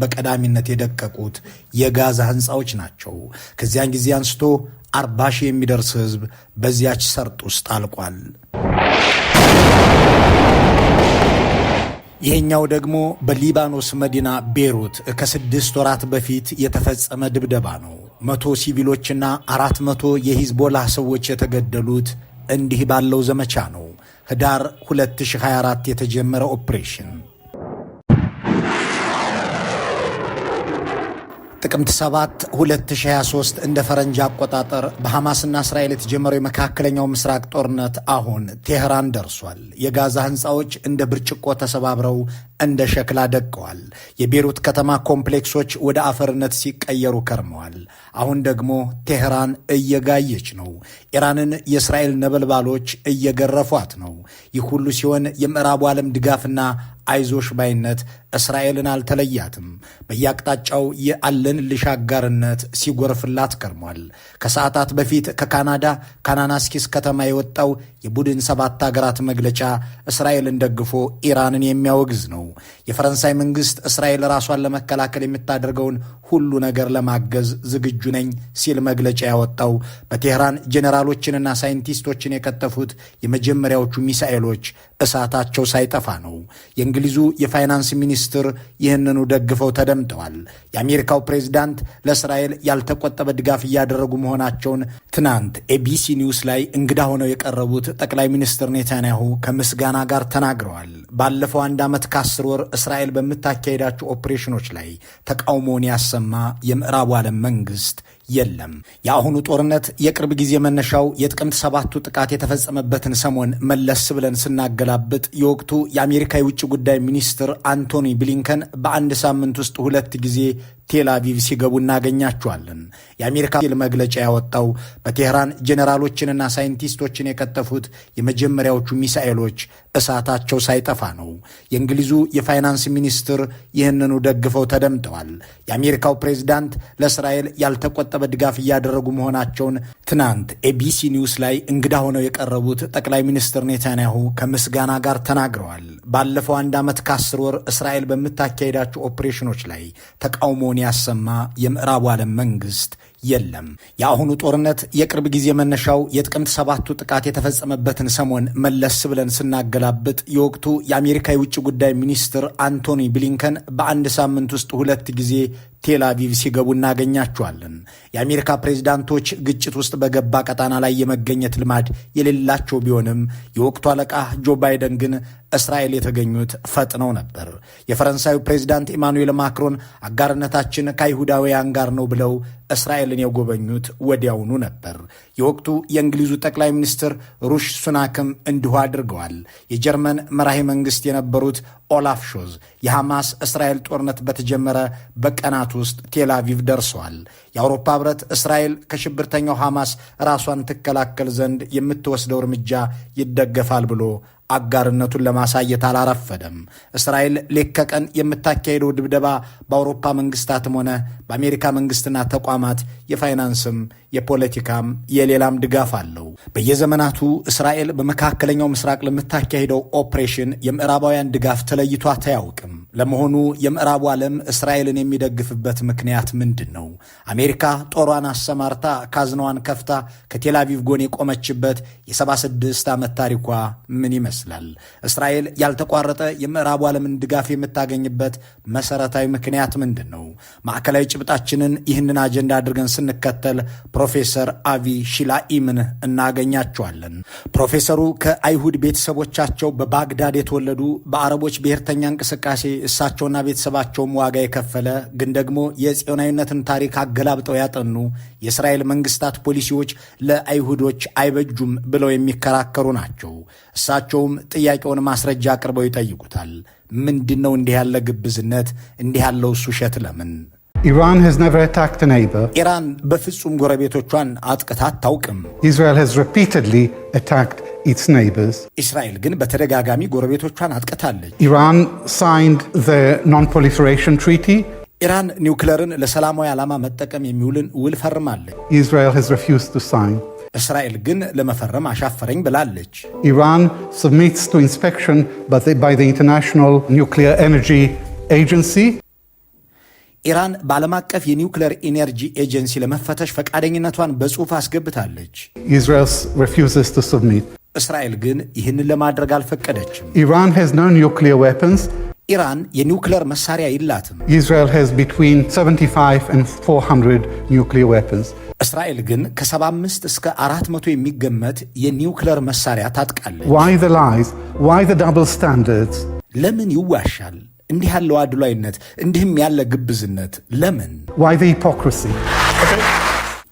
በቀዳሚነት የደቀቁት የጋዛ ሕንፃዎች ናቸው። ከዚያን ጊዜ አንስቶ 40,000 የሚደርስ ሕዝብ በዚያች ሰርጥ ውስጥ አልቋል። ይሄኛው ደግሞ በሊባኖስ መዲና ቤሩት ከ6 ወራት በፊት የተፈጸመ ድብደባ ነው። 100 ሲቪሎችና 400 የሂዝቦላህ ሰዎች የተገደሉት እንዲህ ባለው ዘመቻ ነው። ህዳር 2024 የተጀመረ ኦፕሬሽን። ጥቅምት 7 2023 እንደ ፈረንጅ አቆጣጠር በሐማስና እስራኤል የተጀመረው የመካከለኛው ምስራቅ ጦርነት አሁን ቴህራን ደርሷል። የጋዛ ሕንፃዎች እንደ ብርጭቆ ተሰባብረው እንደ ሸክላ ደቀዋል። የቤሩት ከተማ ኮምፕሌክሶች ወደ አፈርነት ሲቀየሩ ከርመዋል። አሁን ደግሞ ቴህራን እየጋየች ነው። ኢራንን የእስራኤል ነበልባሎች እየገረፏት ነው። ይህ ሁሉ ሲሆን የምዕራቡ ዓለም ድጋፍና አይዞሽ ባይነት እስራኤልን አልተለያትም። በየአቅጣጫው የአለንልሽ አጋርነት ሲጎርፍላት ከርሟል። ከሰዓታት በፊት ከካናዳ ካናናስኪስ ከተማ የወጣው የቡድን ሰባት ሀገራት መግለጫ እስራኤልን ደግፎ ኢራንን የሚያወግዝ ነው። የፈረንሳይ መንግስት እስራኤል ራሷን ለመከላከል የምታደርገውን ሁሉ ነገር ለማገዝ ዝግጁ ነኝ ሲል መግለጫ ያወጣው በቴህራን ጄኔራሎችንና ሳይንቲስቶችን የቀጠፉት የመጀመሪያዎቹ ሚሳኤሎች እሳታቸው ሳይጠፋ ነው። የእንግሊዙ የፋይናንስ ሚኒስትር ይህንኑ ደግፈው ተደምጠዋል። የአሜሪካው ፕሬዚዳንት ለእስራኤል ያልተቆጠበ ድጋፍ እያደረጉ መሆናቸውን ትናንት ኤቢሲ ኒውስ ላይ እንግዳ ሆነው የቀረቡት ጠቅላይ ሚኒስትር ኔታንያሁ ከምስጋና ጋር ተናግረዋል። ባለፈው አንድ ዓመት ከ10 ወር እስራኤል በምታካሄዳቸው ኦፕሬሽኖች ላይ ተቃውሞውን ያሰማ የምዕራቡ ዓለም መንግስት የለም። የአሁኑ ጦርነት የቅርብ ጊዜ መነሻው የጥቅምት ሰባቱ ጥቃት የተፈጸመበትን ሰሞን መለስ ብለን ስናገላብጥ የወቅቱ የአሜሪካ የውጭ ጉዳይ ሚኒስትር አንቶኒ ብሊንከን በአንድ ሳምንት ውስጥ ሁለት ጊዜ ቴል አቪቭ ሲገቡ እናገኛቸዋለን። የአሜሪካ መግለጫ ያወጣው በቴህራን ጄኔራሎችንና ሳይንቲስቶችን የቀጠፉት የመጀመሪያዎቹ ሚሳኤሎች እሳታቸው ሳይጠፋ ነው። የእንግሊዙ የፋይናንስ ሚኒስትር ይህንኑ ደግፈው ተደምጠዋል። የአሜሪካው ፕሬዚዳንት ለእስራኤል ያልተቆጠበ ድጋፍ እያደረጉ መሆናቸውን ትናንት ኤቢሲ ኒውስ ላይ እንግዳ ሆነው የቀረቡት ጠቅላይ ሚኒስትር ኔታንያሁ ከምስጋና ጋር ተናግረዋል። ባለፈው አንድ ዓመት ከ10 ወር እስራኤል በምታካሄዳቸው ኦፕሬሽኖች ላይ ተቃውሞውን ያሰማ የምዕራቡ ዓለም መንግስት የለም። የአሁኑ ጦርነት የቅርብ ጊዜ መነሻው የጥቅምት ሰባቱ ጥቃት የተፈጸመበትን ሰሞን መለስ ብለን ስናገላብጥ የወቅቱ የአሜሪካ የውጭ ጉዳይ ሚኒስትር አንቶኒ ብሊንከን በአንድ ሳምንት ውስጥ ሁለት ጊዜ ቴል አቪቭ ሲገቡ እናገኛቸዋለን። የአሜሪካ ፕሬዚዳንቶች ግጭት ውስጥ በገባ ቀጣና ላይ የመገኘት ልማድ የሌላቸው ቢሆንም የወቅቱ አለቃ ጆ ባይደን ግን እስራኤል የተገኙት ፈጥነው ነበር። የፈረንሳዩ ፕሬዚዳንት ኢማኑኤል ማክሮን አጋርነታችን ከአይሁዳውያን ጋር ነው ብለው እስራኤልን የጎበኙት ወዲያውኑ ነበር። የወቅቱ የእንግሊዙ ጠቅላይ ሚኒስትር ሪሺ ሱናክም እንዲሁ አድርገዋል። የጀርመን መራሄ መንግስት የነበሩት ኦላፍ ሾልዝ የሐማስ እስራኤል ጦርነት በተጀመረ በቀናት ውስጥ ቴል አቪቭ ደርሰዋል። የአውሮፓ ህብረት እስራኤል ከሽብርተኛው ሐማስ ራሷን ትከላከል ዘንድ የምትወስደው እርምጃ ይደገፋል ብሎ አጋርነቱን ለማሳየት አላረፈደም። እስራኤል ሌት ከቀን የምታካሄደው ድብደባ በአውሮፓ መንግስታትም ሆነ በአሜሪካ መንግስትና ተቋማት የፋይናንስም የፖለቲካም የሌላም ድጋፍ አለው። በየዘመናቱ እስራኤል በመካከለኛው ምስራቅ ለምታካሄደው ኦፕሬሽን የምዕራባውያን ድጋፍ ተለይቷት አያውቅም። ለመሆኑ የምዕራቡ ዓለም እስራኤልን የሚደግፍበት ምክንያት ምንድን ነው? አሜሪካ ጦሯን አሰማርታ ካዝናዋን ከፍታ ከቴልአቪቭ ጎን የቆመችበት የ76 ዓመት ታሪኳ ምን ይመስላል? እስራኤል ያልተቋረጠ የምዕራቡ ዓለምን ድጋፍ የምታገኝበት መሰረታዊ ምክንያት ምንድን ነው? ማዕከላዊ ጭብጣችንን ይህንን አጀንዳ አድርገን ስንከተል ፕሮፌሰር አቪ ሺላኢምን እናገኛቸዋለን። ፕሮፌሰሩ ከአይሁድ ቤተሰቦቻቸው በባግዳድ የተወለዱ፣ በአረቦች ብሔርተኛ እንቅስቃሴ እሳቸውና ቤተሰባቸውም ዋጋ የከፈለ፣ ግን ደግሞ የጽዮናዊነትን ታሪክ አገላብጠው ያጠኑ፣ የእስራኤል መንግስታት ፖሊሲዎች ለአይሁዶች አይበጁም ብለው የሚከራከሩ ናቸው። እሳቸውም ጥያቄውን ማስረጃ አቅርበው ይጠይቁታል። ምንድን ነው እንዲህ ያለ ግብዝነት? እንዲህ ያለው ውሸት ለምን? Iran has never attacked a neighbor. ኢራን በፍጹም ጎረቤቶቿን አጥቅታ አታውቅም። Israel has repeatedly attacked its neighbors. እስራኤል ግን በተደጋጋሚ ጎረቤቶቿን አጥቅታለች። Iran signed the Non-Proliferation Treaty. ኢራን ኒውክለርን ለሰላማዊ ዓላማ መጠቀም የሚውልን ውል ፈርማለች። Israel has refused to sign. እስራኤል ግን ለመፈረም አሻፈረኝ ብላለች። Iran submits to inspection by the International Nuclear Energy Agency. ኢራን በዓለም አቀፍ የኒውክለር ኢነርጂ ኤጀንሲ ለመፈተሽ ፈቃደኝነቷን በጽሑፍ አስገብታለች። Israel refuses to submit. እስራኤል ግን ይህንን ለማድረግ አልፈቀደችም። Iran has no nuclear weapons. ኢራን የኒውክለር መሳሪያ የላትም። Israel has between 75 and 400 nuclear weapons. እስራኤል ግን ከ75 እስከ 400 የሚገመት የኒውክለር መሳሪያ ታጥቃለች። Why the lies? Why the double standards? ለምን ይዋሻል? እንዲህ ያለው አድሏዊነት፣ እንዲህም ያለ ግብዝነት ለምን? Why the hypocrisy?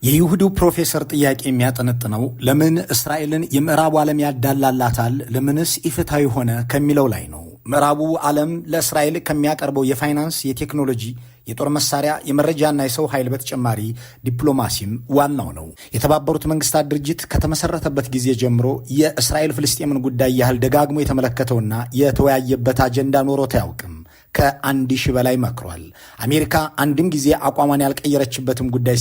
የይሁዲው ፕሮፌሰር ጥያቄ የሚያጠነጥነው ለምን እስራኤልን የምዕራቡ ዓለም ያዳላላታል፣ ለምንስ ኢፍትሐዊ ሆነ ከሚለው ላይ ነው። ምዕራቡ ዓለም ለእስራኤል ከሚያቀርበው የፋይናንስ፣ የቴክኖሎጂ፣ የጦር መሳሪያ፣ የመረጃና የሰው ኃይል በተጨማሪ ዲፕሎማሲም ዋናው ነው። የተባበሩት መንግስታት ድርጅት ከተመሰረተበት ጊዜ ጀምሮ የእስራኤል ፍልስጤምን ጉዳይ ያህል ደጋግሞ የተመለከተውና የተወያየበት አጀንዳ ኖሮት አያውቅም። ከ1000 በላይ መክሯል። አሜሪካ አንድም ጊዜ አቋሟን ያልቀየረችበትም ጉዳይ